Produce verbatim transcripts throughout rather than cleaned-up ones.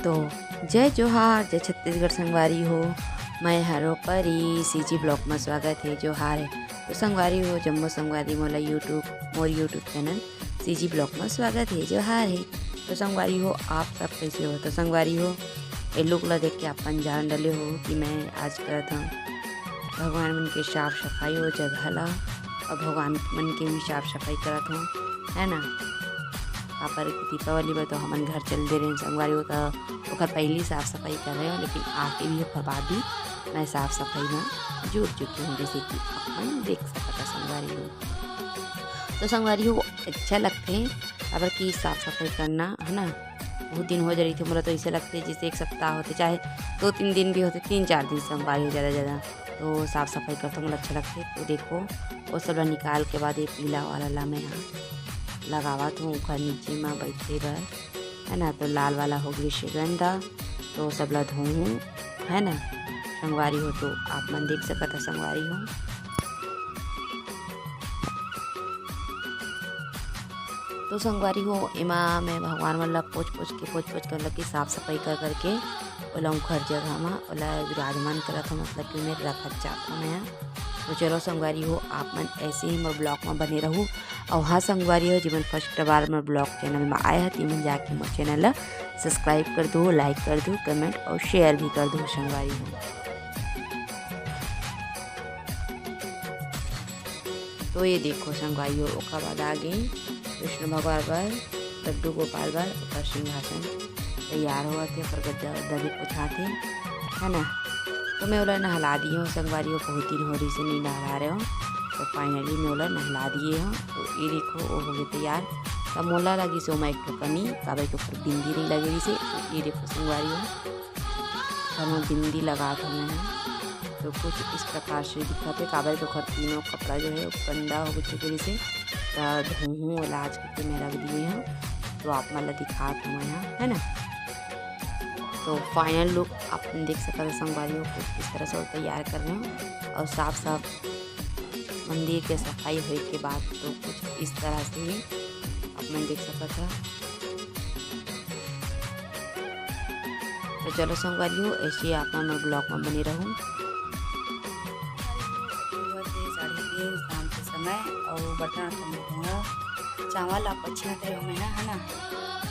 तो जय जोहार, जय छत्तीसगढ़ संगवारी हो। मैं हरो परी, सीजी ब्लॉग में स्वागत है, जोहार है। तो संगवारी हो, जम्मो संगवारी मोला YouTube, मोर YouTube चैनल सीजी ब्लॉग में स्वागत है, जोहार है। तो संगवारी हो, आप सब कैसे हो? तो संगवारी हो, ए लुक ला देख के अपन जान डले हो कि मैं आज करत हूँ भगवान मन के साफ सफाई हो जगह ला, और भगवान मन के भी साफ सफाई करत हूँ, है ना। काबर कि दीपावली बर तो हमन घर चल दे रहे संगवारी हो, तो ओकर पहली साफ सफाई कर रहे हो, लेकिन आके भी ओकर बाद भी मैं साफ सफाई में जुट चुकी हूँ, जैसे कि अपन देख सकता संगवारी हो। तो संगवारी हो, अच्छा लगथे, काबर कि साफ सफाई करना, है ना। बहुत दिन हो जा रही थी मोला, तो ऐसे लगथे जैसे एक सप्ताह होथे, चाहे दो तीन दिन भी होथे, तीन चार दिन संगवारी हो ज़्यादा ज़्यादा, तो साफ सफाई करथों, मोला अच्छा लगथे। तो देखो, वो सब ला निकाल के बाद ये पीला वाला ला मैं हा लगावत हूँ ओखर नीचे में बैठे बर, है ना। तो लाल वाला हो गइस हे गंदा, तो सब ला धोहूँ, है ना संगवारी हो। तो आप मन देख सकत ह संगवारी हो। तो संगवारी हो, एमा मैं भगवान मन ला पोंछ पोंछ के, पोंछ पोंछ कर लगी, साफ सफाई कर करके ओला उंखर जगह मा ओला विराजमान करत हूँ, मतलब कि मैं रखत जात हूँ मैं। तो चलो संगवारी हो, आप मन ऐसे ही मोर ब्लॉग मा बने रहू। और हाँ संगवारी हो, जेमन फर्स्ट बार मोर ब्लॉग चैनल मा आए ह, तेमन जाके मोर चैनल ला सब्सक्राइब कर दो, लाइक कर दो, कमेंट और शेयर भी कर दो संगवारी हो। तो ये देखो संगवारी हो, ओकर बाद आ गई कृष्ण भगवान बर, लड्डू गोपाल बर ओकर सिंहासन तैयार होवत हे, ओकर गद्दा उद्दा भी पोछात हे, है ना। तो मैं ओला नहला दिए हूँ संगवारी हो, बहुत दिन हो रही से नहीं नहला रहे हो, तो फाइनली मैं ओला नहला दिए हूँ। तो ये देखो, वो हो गए तैयार। तब मोला लगी सो मैं एक ठो कमी, काबर के ऊपर बिंदी नहीं लगे रही से। तो ये देखो संगवारी हो, ओखर में बिंदी लगात हवं मैं ह। तो कुछ इस प्रकार से दिखत हे, काबर के ओखर तीनों कपड़ा जो है वो गंदा हो चुके रहिसे, त धोहूँ ओला आज करके मैं रख दिए हूँ। तो आप मन ला दिखात हवं मैं ह, है ना। तो फाइनल लुक आप मन देख सकत हो संगवारी हो, कुछ इस तरह से वो तैयार कर रहे हो। और साफ साफ मंदिर के सफाई होए के बाद तो कुछ इस तरह से ही आप मन देख सकत हो। तो चलो संगवारी हो, ऐसे ही आप मन मोर ब्लॉग में बने रहू। अभी हुआ थे साढ़े तीन शाम के समय और बर्तन उर्तन धोया, चावल आप पछिया करे हो मैं ह, है ना।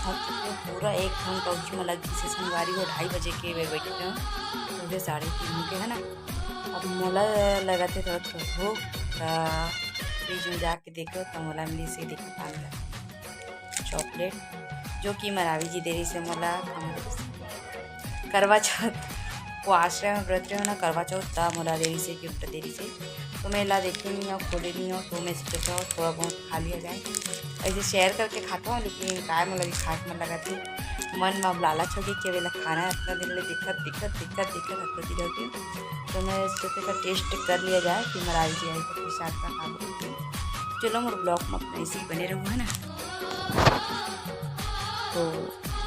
थक चुके हो, पूरा एक घंटा उठी में लग गई से संगवारी हो, ढाई बजे के वे बैठे हो, तो साढ़े तीन के, है ना। अब मोला लगत हे थोड़ा थोड़ा भूख, त फ्रिज में जाके देखो त मोला मिली से, देखो पान का चॉकलेट, जो कि मरावी जी दे रही से मोला करवा चौथ, वो आश्रय में व्रत रहे हो ना, करवा चौथ त मोला दे रही से, गिफ्ट दे रही से। तो मैं ला देखे नहीं हूँ, खोले नहीं हूँ, तो मैं सोचा थोड़ा बहुत खा लिया जाए। ऐसे शेयर करके खाता हूँ, लेकिन काय मोला भी खाए के मन लगा थे, मन में अब लालच हो गई कि अब एला खाना है, इतना दिन ले दिक्कत दिक्कत दिक्कत दिक्कत इतना दिन हो गई। तो मैं सोचे का टेस्ट कर लिया जाए कि मरावी जी आई तो प्रसाद का खा लेते। चलो मोर ब्लॉग में अपना इसी बने रहूँ, है ना। तो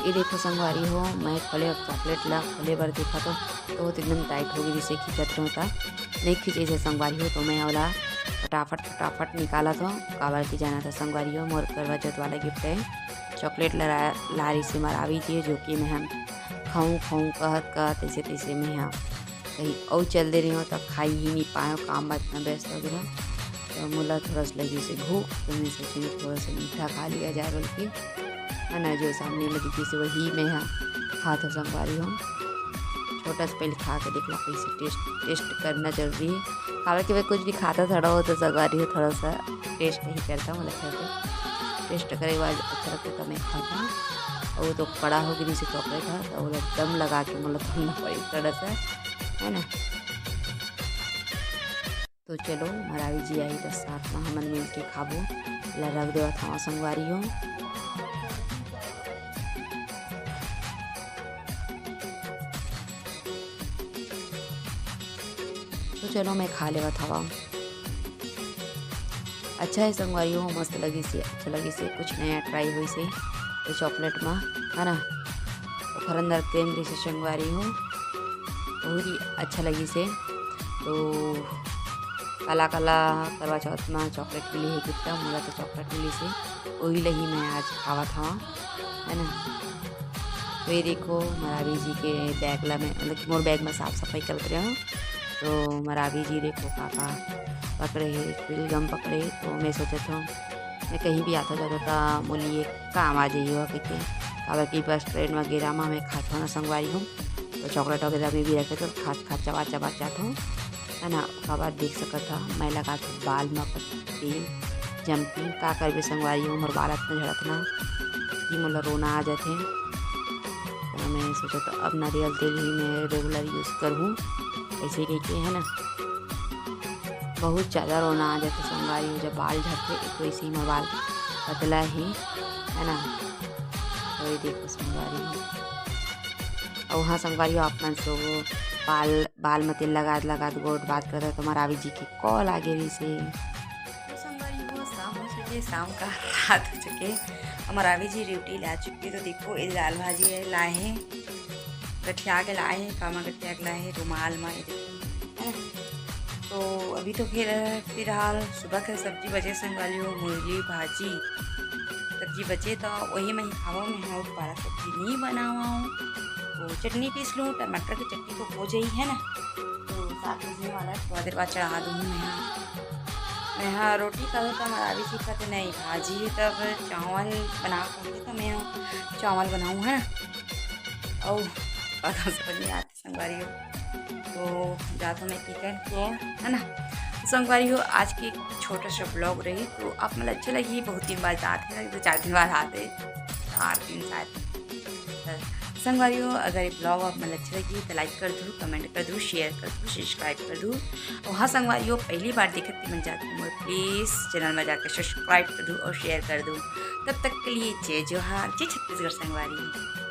ये देखो संगवारी हो, मैं खोले अब चॉकलेट ला खोले बर देखा तो, तो एकदम टाइट हो गई, जिसे खींचत रहूँ था, नहीं खींचे से संगवारी हो। तो मैं ओला फटाफट फटाफट निकालत हूँ, काबर की जाना था संगवारी हो, मोर करवा चौथ वाला गिफ्ट है। चॉकलेट ला, ला रही से मरावी जी, जो कि मैं हम खाऊं खाऊं कहत कहत ऐसे तैसे मैं हाँ कहीं और चल दे रही हूँ, तब खाई ही नहीं पाए, काम में इतना व्यस्त हो गया। तो मोला थोड़ा सा लगी से भूख, तो मैं सोची थोड़ा सा मीठा खा लिया जाए बोल के, है ना, जो सामने में दिखी से वही मैं हाँ खात हो संगवारी हूँ। छोटा सा पहले खा के देख लो कैसे टेस्ट, टेस्ट करना जरूरी है। काबर कि मैं कुछ भी खाता थोड़ा हो तो संगवारी हो थोड़ा सा टेस्ट नहीं करता, मतलब अच्छा से टेस्ट करे के बाद अच्छा लगता तो मैं खाता हूँ। और वो तो कड़ा हो गई से चॉकलेट है, तो वो एकदम लगा के मतलब तोड़ना पड़े थोड़ा सा, है ना। तो चलो, मरावी जी आई तो साथ में हमन मिल के खाबो। ला रख देवत हवा संगवारी हो। तो चलो, मैं खा लेवत हवा। अच्छा है संगवारी हो, मस्त लगी से, अच्छा लगी से, कुछ नया ट्राई हुई से ये चॉकलेट में, है ना। ओखर अंदर क्रीम जैसे संगवारी हो, बहुत ही अच्छा लगी से। तो काला काला करवा चौथ में चॉकलेट मिली है कितना, मोला तो चॉकलेट मिली से, वही लही मैं आज खावत हवा, है ना। तो ये देखो, मरावी जी के बैग ला मैं, मतलब कि मोर बैग में साफ सफाई करत रहे हूँ। तो मरावी जी देखो, का का पकड़े हे, chewing gum पकड़े हे। तो मैं सोचत हूँ, मैं कहीं भी आथों जाथों त मोला ये काम आ जाही कहिके, काबर कि बस ट्रेन वगैरह में मैं खाथों ना संगवारी हो, तो चॉकलेट वगैरह में भी रखे तो खात खात चबा चबा जाथों, है ना। ओकर बाद देख सकत ह, मैं लगाथों बाल में अपन तेल जमती, का करबे संगवारी हो, मोर बाल अतना झड़त ना कि मोला रोना आ जाथे। तो मैं सोचत अब नारियल तेल ही मैं regular use करहूँ, ऐसे कहिके, है ना। बहुत ज़्यादा रोना आ जाथे संगवारी हो, जब बाल झड़थे, एक तो इसी में बाल पतला ही, है ना। तो ये देखो संगवारी हो, और हाँ संगवारी हो, आप मन सो बाल, बाल में तेल लगात लगात गोठ बात करत, तो मरावी जी के कॉल आ गे रहिसे। तो संगवारी हो, शाम हो चुके, शाम का रात हो चुके, और मरावी जी ड्यूटी ला चुके। तो देखो, ये दाल भाजी है, लाए हैं, गठिया के लाए हैं, कामा गठिया के लाए हैं, रुमाल में, ये देखो, है ना। तो अभी तो फिर फिलहाल सुबह के सब्जी बचे संगवारी हो, मूली भाजी सब्जी बचे, तो वही मैं खावा, मैं हा दोबारा सब्जी नहीं बनावा हूँ। तो चटनी पीस लूँ, टमाटर की चटनी तो हो जाई, है ना। तो साग भुजने वाला है, थोड़ा देर बाद चढ़ा दूँगी मैं हा। मैं हा रोटी करूँ तो मरावी जी कहते नहीं भाजी है, तब चावल बना के, तो मैं चावल बनाऊँ, है ना। और पता समझ नहीं आती संगवारी हो, तो जाथों मैं किचन के, है ना। तो संगवारी हो, आज के एक छोटा सा ब्लॉग रही, तो आप मन ला अच्छा लगी, बहुत दिन बाद जात है, तो चार दिन बाद आते, चार दिन शायद। तो संगवारी हो, अगर ये ब्लॉग आप मन ला अच्छा लगी तो लाइक कर दू, कमेंट कर दू, शेयर कर दू, सब्सक्राइब कर दू। और हाँ संगवारी हो, पहली बार देखत मन जाके मोर प्लीज चैनल में जाके सब्सक्राइब कर दू और शेयर कर दू। तब तक के लिए जय जोहार, जय छत्तीसगढ़ संगवारी।